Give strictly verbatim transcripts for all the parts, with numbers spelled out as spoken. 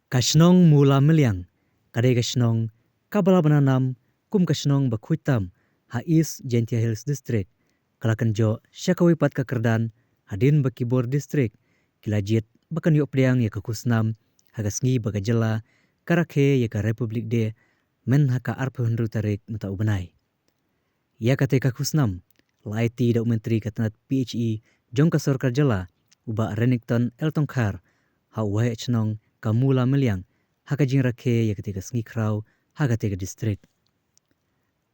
Ka shnong Mula Meliang ka dei ka shnong kaba la ba nam kum ka shnong ba khuid tam ha East Jaintia Hills District, ka la kynjoh sha kawei pat ka kyrdan hadien ba ki bor district ki la jied ba kan ïoh pdiang ïa ka khusnam ha ka sngi ba ka jylla ka rakhe ïa ka Republic Day, men ha ka arphew hynriew tarik mynta u bnai. Ïa kata ka khusnam la aiti da u Myntri ka tnat P H E jong ka sorkar jylla, u Bah Renikton L Tongkhar, ha u waheh shnong ka Mula Meliang ha ka jingrakhe ïa kata ka sngi khraw ha kata ka district.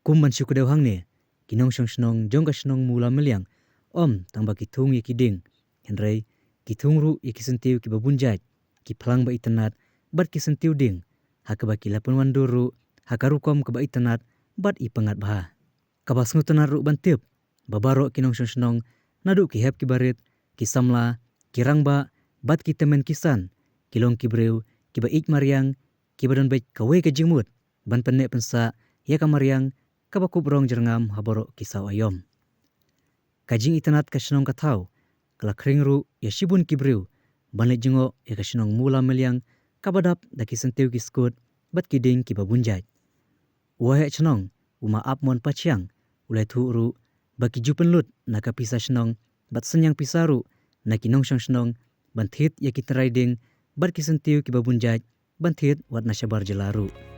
Kum ban shu kdew hangne, ki nongshong shnong jong ka shnong Mula Meliang ym tang ba ki thung ïa ki dieng, hynrei ki thung ruh ïa ki syntiew kiba bun jait, ki phlang ba itynnad bad ki syntiew dieng, ha kaba ki la pynwandur ruh ha ka rukom kaba itynnad bad i pyngngad bha. Kaba sngewtynnad ruh ban tip ba baroh ki nongshong shnong, naduh ki hep kiba rit, ki samla, ki rangbah bad ki tymmen kisan, ki long ki briew kiba ïeit mariang, kiba don beit kawei ka jingmut ban pynneh pynsah ïa ka mariang kaba kup rong jyrngam ha baroh ki saw aïom. Ka jingitynnad ka shnong ka thaw ka la khring ruh ïa shibun ki briew ban leit jngoh ïa ka shnong Mula Meliang kaba dap da ki syntiew ki skud bad ki dieng kiba bun jait. U waheh shnong, u Ma Apmon Pathiang, u la ïathuh ruh ba ki ju pynlut na ka pisa shnong bad synñiang pisa ruh na ki nongshong shnong ban thied ïa ki trai dieng bad ki syntiew kiba bun jait ban thied wat na shabar jylla ruh.